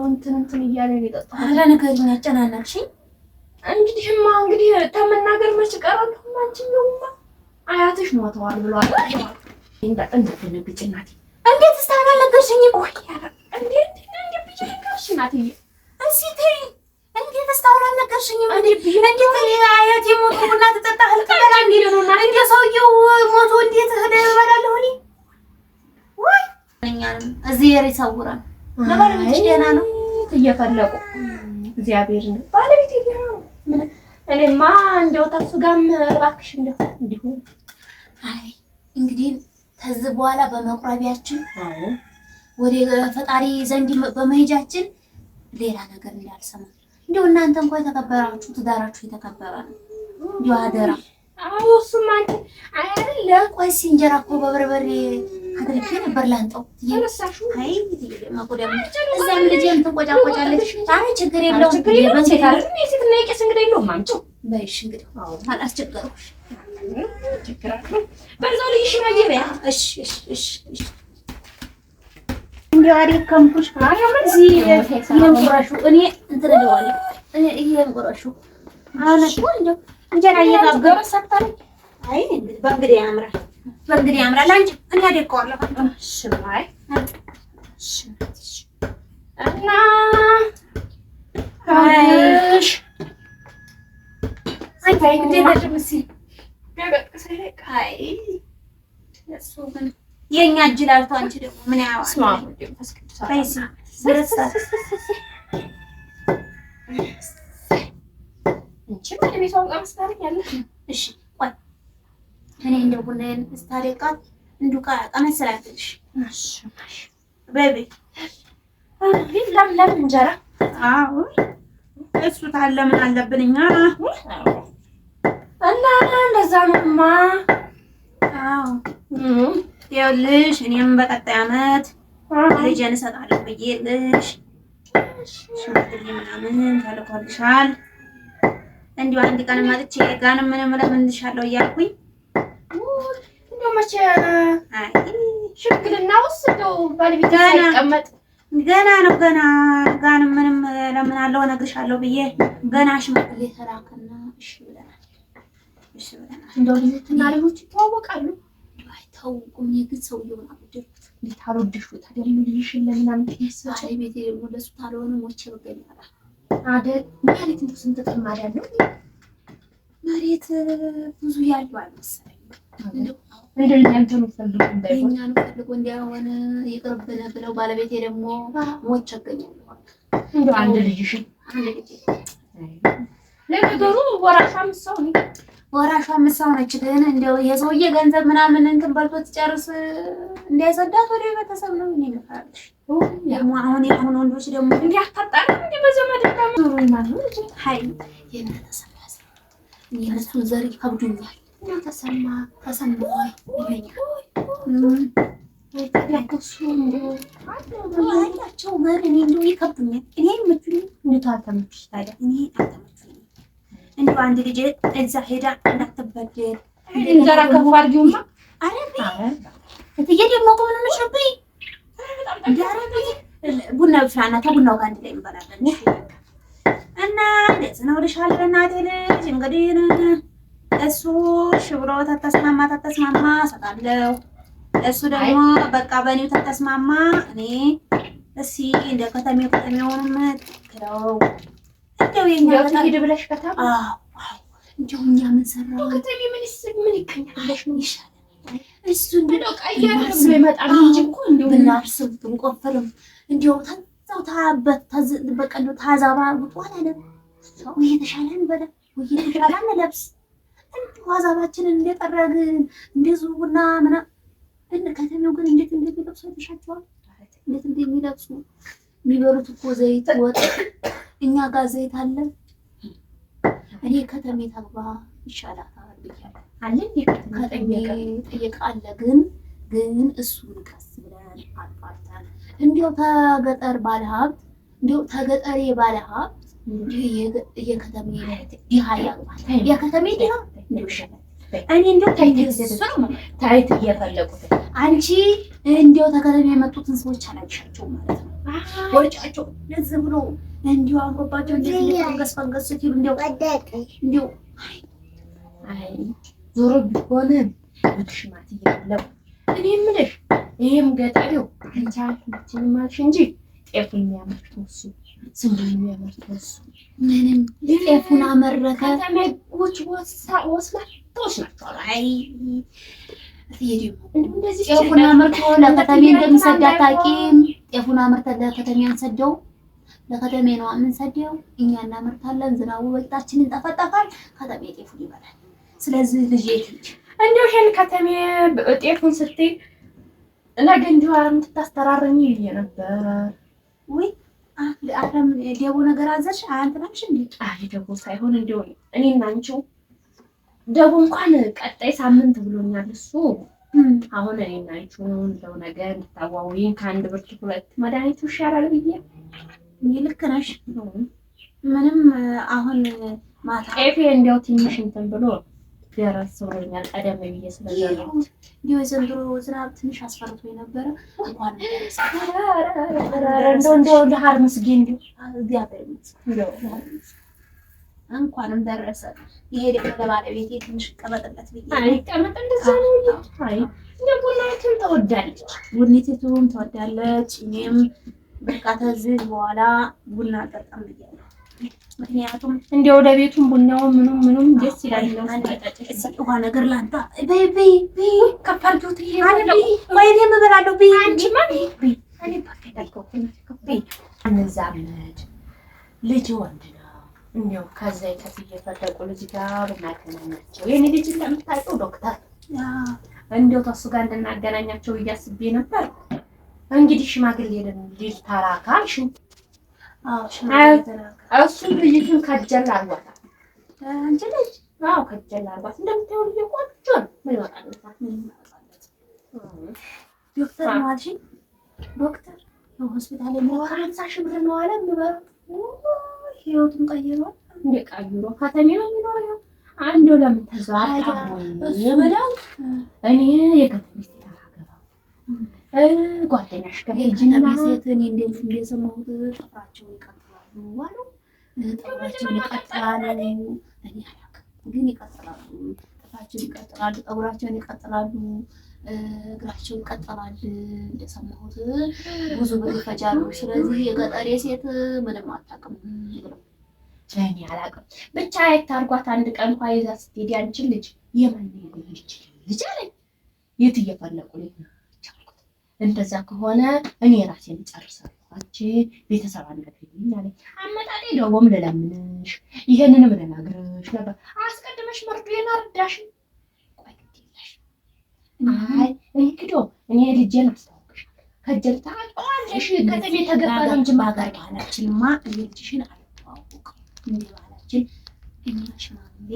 እንደው እንትን እንትን እያለ ነው የጠጣሁት። ኧረ ንገሪኝ፣ አጨናነቅሽኝ። እንግዲህማ እንግዲህ ተመናገር መች እቀራለሁ። አንቺኛውማ አያትሽ ሞተዋል ብሏል። እንዳትደነግጪ እናቴ። እንዴት እስካሁን አልነገርሽኝም? እንዴት እንዴት ብዬሽ ልንገርሽ እናትዬ? እስኪ ተይኝ። እንዴት እስካሁን አልነገርሽኝም? እንዴት ብዬሽ እንዴት አያቴ ሞቶ ቡና ትጠጣ እህል ትበላ? እንዴ ሰውዬው ሞቶ እንዴት እህል እበላለሁ እኔ? ወይ እኛንም እዚህ ይሰውራል። ለባለቤትሽ ደህና ነው? እየፈለቁ እግዚአብሔር ነው ባለቤቴ ደህና ነው። ምን እኔማ እንደው ተሱ ጋርም እባክሽ እንደው እንዲሁ። አይ እንግዲህ ከዚህ በኋላ በመቁረቢያችን ወደ ፈጣሪ ዘንድ በመሄጃችን ሌላ ነገር እንዳልሰማ። እንዲሁ እናንተ እንኳን የተከበራችሁ ትዳራችሁ የተከበረ ነው። እንዲሁ አደራ። አዎ እሱማ አንቺ አይደለ። ቆይ እስኪ እንጀራ እኮ በበርበሬ አድርጌ ነበር ላንጠው። ረሳሽው? አይ እዛም ልጄም ትንቆጫቆጫለች። አይ ችግር የለውም። ችግር የለውም። ሴት አይደል የሴትና የቄስ እንግዳ የለውም። አምጪው። በይሽ እንግዲህ አላስቸገርኩሽ። ችግር አለው። በዛው ልይሽ ማየበያ። እሺ እሺ እሺ እሺ። እንዲያው አደከምኩሽ። እዚህ ይሄን ቁረሹ፣ እኔ እንትን እለዋለሁ። እኔ ይሄን ቁረሹ። አሁን እኮ እንደው እንጀራ እየጋገረ ሰጥታለች። አይ እንግዲህ በእንግዲህ ያምራል፣ በእንግዲህ ያምራል። አንቺ እኔ አደቀዋለሁ። እሺ ባይ እሺ እና አይሽ አይ እንዴት ነሽ? እስኪ አይ እሱ ግን የእኛ እጅ ላልቶ አንቺ ደግሞ ምን ያዋል? እሺ ቆይ እኔ እንደው ቡናዬን ስታደቃት እንዲሁ ቀመስ ስላልኩልሽ በይ በይ። ለምን እንጀራ? አዎ እሱ ታለ ምን አለብን እኛ። እና እንደዛ ነውማ። አዎ ይኸውልሽ እኔም በቀጣይ ዓመት ልጄን እሰጣለሁ ብዬልሽ ሽማግሌ ምናምን ተልኮልሻል። እንዲሁ አንድ ቀን መጥቼ ጋንም ምንም እለምንልሻለሁ እያልኩኝ እንደው መቼ አይ ሽምግልና ውስጥ እንደው ባለቤት ገና ሳይቀመጥ ገና ነው ገና ጋንም ምንም እለምናለሁ እነግርሻለሁ ብዬ ገና ሽማግሌ ተላከና እሺ ብለናል። እሺ ብለናል። እንደው ልጆችና ልጆች ይተዋወቃሉ። አይታወቁም። እኔ ግን ሰውየውን አልወደድኩት። እንዴት አልወደድሽው ታዲያ? ልጅሽን ለምናምን ትመስለሽ ባለቤቴ ደግሞ ለእሱ ታልሆነ ሞቼ ብገኝ አለ። አይደል? መሬት እንደው ስንት ጥማድ ያለው መሬት ብዙ ያለው አልመሰለኝም። እንደው እንደው እናንተኑ ፈልጉ እንዳይሆን የእኛን ፈልጎ እንዲያሆነ ይቅርብን ብለው ባለቤቴ ደግሞ ሞቼ እገኛለሁ። እንደው አንድ ልጅሽን አንድ ልጄ ለነገሩ ወራሿም እሷው ነኝ። ወራሿ ምሳው ነች። ግን እንደው የሰውዬ ገንዘብ ምናምን እንትን በልቶ ትጨርስ እንዳይሰዳት ወደ ቤተሰብ ነው እኔ እምፈራልሽ። ደግሞ አሁን የአሁን ወንዶች ደግሞ እንዲህ አታጣሪም እንዲህ በዘመድ ዞሮ ማለት ነው ልጄ። ሀይ የእነ ተሰማ ዘር የእነሱ ዘር ይከብዱኛል። እና ተሰማ ተሰማ ይለኛል ታዲያ እኮ እሱ እንደው አላቸው ግን እኔ እንደው ይከብዱኛል። እኔ አይመቹኝም። እንዴት አልተመቹሽ ታዲያ? እኔ አልተመቹኝም። እንደው አንድ ልጅ እዛ ሄዳ እንዳትበደል እንጀራ ከፍ አድርጊውማ። አረ እትዬ ደግሞ እኮ ምን ሆነሽ ነው? በይ ኧረ በይ ቡና ብፍላና ከቡናው ጋር አንድ ላይ እንበላለን። እና እንደዚህ ነው እልሻለሁ እናቴ ልጅ። እንግዲህ እሱ እሺ ብሎ ተተስማማ ተተስማማ እሰጣለሁ። እሱ ደግሞ በቃ በእኔው ተተስማማ እኔ እስኪ እንደ ከተሜው ከተሜውንም ትክለው እንደው የኛ እንደው ገጠር ትሂድ ብለሽ ከተማ አዎ አዎ፣ እንደው እኛ ምን ሰራን ከተሜ ምን ይገኛል ብለሽ ነው? ይሻላል። እሱ እንደው ቀየር ብሎ ይመጣል እንጂ እኮ እንደው ብናርስም ብንቆፍርም እንደው ተዛው ታበት በቃ እንደው ታዛባ ውጡ አላለም። ወይ የተሻለ እንበላ ወይ የተሻለ እንለብስ። እንደው አዛባችንን እንደጠረግን እንደዚሁ ቡና ምናምን ከተሜው ግን እንዴት እንደሚለብሱ አይተሻቸዋል? እንዴት እንደሚለብሱ የሚበሉት እኮ ዘይት ወጥ፣ እኛ ጋር ዘይት አለ። እኔ ከተሜ ታግባ ይሻላታል ብያለሁ። አለ እንዴ ከተሜ ከተሜ ጠየቀ? ጠየቀ አለ። ግን ግን እሱን ቀስ ብለን አጣርተን እንዲያው ተገጠር ባለሀብት እንዲያው ተገጠሬ ባለሀብት የከተሜ ድሃ ያግባል። የከተሜ ድሃ እንዲያው ይሻላል። እኔ እንዲያው እሱ ነው ታይት እየፈለጉት አንቺ እንዲያው ተከተሜ የመጡትን ሰዎች አላየሻቸውም ማለት ነው። ወርጫቸው ለዚህ ብሎ እንዲሁ አምሮባቸው እንደዚህ ፈንገስ ፈንገስ ሲሉ እንዲሁ እንዲሁ አይ ዞሮ ቢሆንም ሽማት እያለው እኔ የምልሽ ይሄም ገጠሬው አንቺ አልሽኝ አልሽ እንጂ ጤፉን የሚያመርተው እሱ፣ ስንዴውን የሚያመርተው እሱ። ምንም ጤፉን አመረተ። ከተሜዎች ወስላቶች ናቸው። አይ ጤፉን አምርቶ ለከተሜ እንደሚሰድ አታውቂም። ጤፉን አምርተን ለከተሜ አንሰደው፣ ለከተሜ ነው የምንሰደው። እኛ እናመርታለን፣ ዝናቡ በቂጣችን ይንጠፈጠፋል፣ ከተሜ ጤፉን ይበላል። ስለዚህ ልጄ ትሂድ። እንደው ይሄን ከተሜ ጤፉን ስትይ ነገ እንዲሁ የምትታስተራረኝ ብዬ ነበር። ውይ አረም ደቦ ነገር አዘሽ አንተ ናምሽ እንዴ? አይ ደቦ ሳይሆን እንደው እኔና አንቺው ደቦ እንኳን ቀጣይ ሳምንት ብሎኛል እሱ። አሁን እኔና አንቺው እንደው ነገ እንድታዋውይኝ ከአንድ ብርቱ ሁለት መድኃኒቱ ይሻላል ብዬ። ልክ ነሽ። ምንም አሁን ማታ ጤፌ እንደው ትንሽ እንትን ብሎ ደረስ ብሎኛል። ቀደም ብዬ ስለዘራሁት እንዲሁ የዘንድሮ ዝናብ ትንሽ አስፈርቶ የነበረ እንኳን እንደው እንደው ለሀር ምስጌን እንደው እግዚአብሔር ይመስገን እንኳንም ደረሰ። ይሄ ደግሞ ለባለቤቴ ትንሽ ቀመጥለት ብዬ። አይ ቀመጥ እንደዛ ነው። አይ እንደ ቡናዎችን ተወዳለች፣ ቡኒቲቱም ተወዳለች። እኔም በቃ ተዚህ በኋላ ቡና አልጠጣም ብያለሁ። ምክንያቱም እንዲያው ለቤቱም ቡናው ምኑም ምኑም ደስ ይላል። ውሃ ነገር ላንታ በይ በይ በይ ከፍ አድርጊው ትዬ ወይ እኔም እበላለሁ በይ። አንቺማ በይ በይ እኔ በይ አንዛመድ ልጅ ወንድ ነው። እንዲያው ከዛ ከዚህ እየፈለቁ ልጅ ጋር ብናገናኛቸው የኔ ልጅ እንደምታውቂው ዶክተር እንዲያው ተሱ ጋር እንድናገናኛቸው እያስቤ ነበር። እንግዲህ ሽማግሌ ልጅ ተላካ አልሽኝ። እሱም ልጅቱን ከጀል አድርጓታል። አንቺ ልጅ አዎ ከጀል አድርጓት። እንደምታየው ልጅ ቆንጆ ነው። ምን ይወጣለታል? ዶክተር ነው አልሽኝ? ዶክተር ሆስፒታል የሚወራ 50,000 ብር ነው አለ የሚበላው። ህይወቱን ቀይሯል። እንደ ቀይሮ ከተሜ ነው የሚኖረው። አንዱ ለምን ተዘዋወረ ብለው እኔ የከተሜ ሴት አላገባም። ጓደኛሽ ጋር ሂጂና ሴት እኔ እንደሰማሁት ጥፍራቸውን ይቀጥላሉ አሉ። ጥፍራቸውን ይቀጥላሉ። እኔ አላውቅም ግን ይቀጥላሉ። ጥፍራቸውን ይቀጥላሉ፣ ጠጉራቸውን ይቀጥላሉ፣ እግራቸው ይቀጥላል። እንደሰማሁት ብዙ ብር ይፈጃሉ። ስለዚህ የገጠሬ ሴት ምንም አታውቅም ብለው እኔ አላውቅም። ብቻ የታርጓት አንድ ቀን እንኳ ይዛ ስትሄድ ያንቺን ልጅ የማን ልጅ ልጅ አለኝ። የት እየፈለቁ ልጅ ናቸው። እንደዛ ከሆነ እኔ ራሴን እጨርሳለሁ፣ አንቺ ቤተሰብ አናግሪኝ አለኝ። አመጣጤ ደቦም ልለምንሽ ይሄንንም ልነግርሽ ነበር። አስቀድመሽ መርዶዬን አረዳሽኝ። ቆይ ግድ የለሽ። አይ እንግዲህ እኔ ልጄን አስታውቅሻለሁ። ከጀል ታውቂዋለሽ። ከተሜ ተገባ ነው እንጂ በሀገር ባህላችንማ እኔ ልጅሽን አልተዋወቅም። እንደ ባህላችን እኛ ሽማግሌ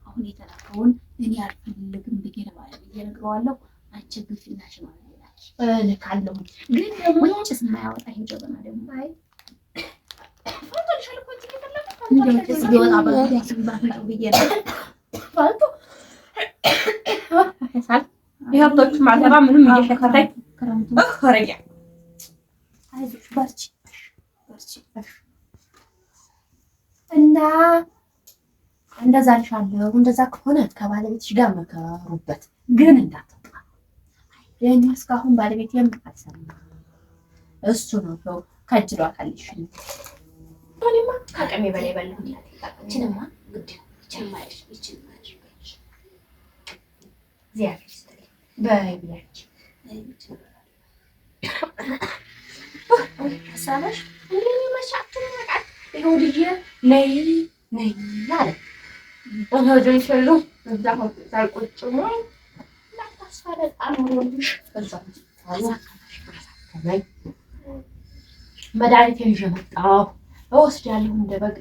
አሁን የተላከውን እኔ አልፈልግም ብዬ ለባለቤቴ እነግረዋለሁ። አንቺ ግፊና ሽማግሌ ላኪ እልካለሁ። ግን ደግሞ ጭስ የማያወጣ ይሄ ጀበና ደግሞ ፈልቶልሻል እኮ እንጂ የፈለገው እንደው ጭስ ቢወጣ ባፍንጫው ብዬ ነው። ፈልቶ ይሄ ሀብቶቹ ማለባ ምንም እየሸከታኝ ክረምቱ ወረያ አይዞሽ በርቺ በርቺ። እና እንደዛ ልሻለሁ። እንደዛ ከሆነ ከባለቤትሽ ጋር መከሩበት፣ ግን እንዳትወጣ። የእኔ እስካሁን ባለቤቴም አልሰማም። እሱ ነው ሰው ከጅሏታል። እኔማ ከአቅሜ በላይ በላሁ። ይችንማ ግድ ይችንማ ይችንማ እግዚአብሔር ይስጥልኝ። በይ ብያለሁ። ሀሳብሽ እንደ እኔ መሻቱን ያውቃል። ይኸው ልጄ ነይ ነይ አለ። ወደ እዛ ሆስፒታል ቁጭ ብሎ ላታስፈለጣ ኖሮልሽ እዛ አሳከመኝ። መድኃኒቴን ይዤ መጣሁ። እወስዳለሁ እንደ በግ።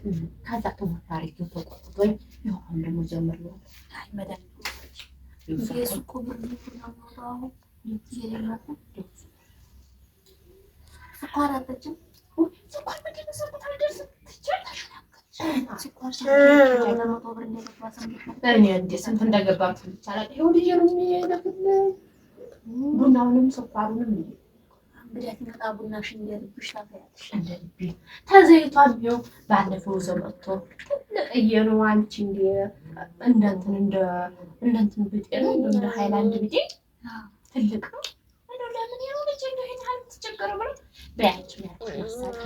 ከዛ ትሞት አድርጌው ተቆጥቶኝ ይኸው አሁን ደግሞ ጀምሬዋለሁ። አይ መድኃኒቱ የእሱ እኮ ብር ነው የሚወጣው። የሌላ እኮ ስኳር አጠጭም ስኳር ምንድን ነው? ስንት አልደርስም ትችያለሽ። ስኳር 200 ብር እንደገባ ሰምተሻል? እኔ እንደ ስንት እንደገባ ይቻላል። ይኸው ልጄ ነው የሚለፍልኝ ቡናውንም ስኳሩንም ልጄ እንግዳ ሲመጣ ቡናሽን እንደ ልብሽ ታፈያለሽ። እንደ ልቤ ተዘይቷል። ይኸው ባለፈው ይዞ መጥቶ ትልቅዬ ነው። አንቺ እንደ እንደ እንትን እንደ እንደ እንትን ብጤ ነው እንደ ሃይላንድ ብጤ ትልቅ ነው። እንደው ለምን ይኸው ልጅ እንደው ይሄን ያህል የምትቸገረው ብሎ በያቸው ያችን አሳኪ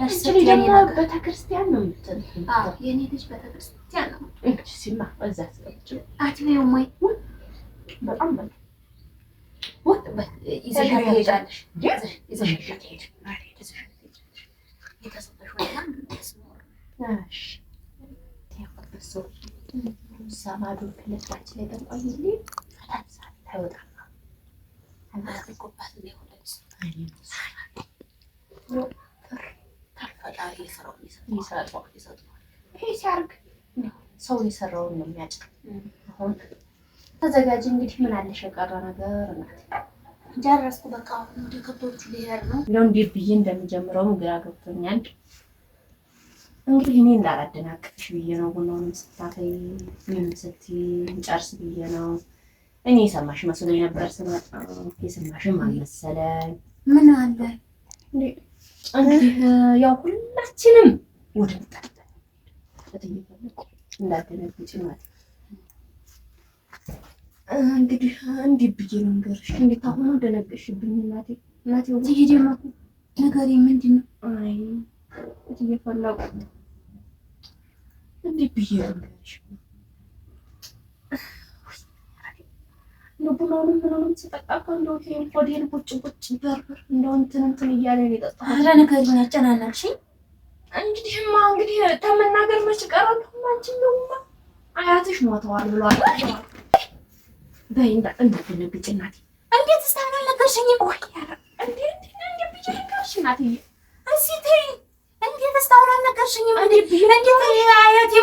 እሺ ደግሞ ቤተክርስቲያን ነው የምትል። አዎ የኔ ልጅ ቤተክርስቲያን ነው። እሺ ሲማ እዛ አስገብቼው አትበይውም ወይ? በጣም በቃ ይዘሻት ትሄጃለሽ። ይዘሻት ትሄጃለሽ። የተሰጠሽ እሺ ያቆበሰው እዛ ማዶ ፊት ለፊታችን ላይ ተቆይልኝ አይወጣም። ይሰጠዋል። ይሄ ሲያርግ ሰው የሰራውን ነው የሚያጭ። አሁን ተዘጋጅ እንግዲህ። ምን አለሽ የቀረ ነገር እናቴ? ጨረስኩ። በቃ አሁን ወደ ከብቶቹ ልሄድ ነው። እንደው እንዴት ብዬ እንደምጀምረውም ግራ ገብቶኛል። እንግዲህ እኔ እንዳላደናቅፍሽ ብዬ ነው። ቡናውንም ስታፈይ ምንም ስትይ እንጨርስ ብዬ ነው። እኔ የሰማሽ መስሎኝ ነበር ስመጣ፣ የሰማሽም አልመሰለኝ። ምን አለ እንግዲህ ያው ሁላችንም ወደ መጣንበት እየፈለኩ እንዳትደነግጪ ማለት ነው። እንግዲህ እንዲህ ብዬ ልንገርሽ። እንዴት አሁኑ ደነገጥሽብኝ እናቴ። እናቴ እትዬ ደመቁ ንገሪኝ፣ ምንድን ነው? አይ እትዬ ፈለቁ እንዴት ብዬ ልንገርሽ? እንደው ቡናውንም ምኑንም ስጠጣ እኮ እንደው ይሄን ሆዴን ቁጭ ቁጭ በርበር እንደው እንትን እንትን እያለ ነው የጠጣሁት። ኧረ ንገሪኝ፣ አጨናነቅሽኝ። እንግዲህማ እንግዲህ ተመናገር መች እቀራለሁ። አንቺ እንደውማ አያትሽ ሞተዋል ብሏል። በይ እንዳትደነግጪ እናቴ። እንዴት እስካሁን አልነገርሽኝም? ወይ ኧረ እንዴት እንዴት ብዬ ልንገርሽ እናትዬ? እስኪ ተይኝ። እንዴት እስካሁን አልነገርሽኝም? እንዴት ብዬ እንዴት አያቴ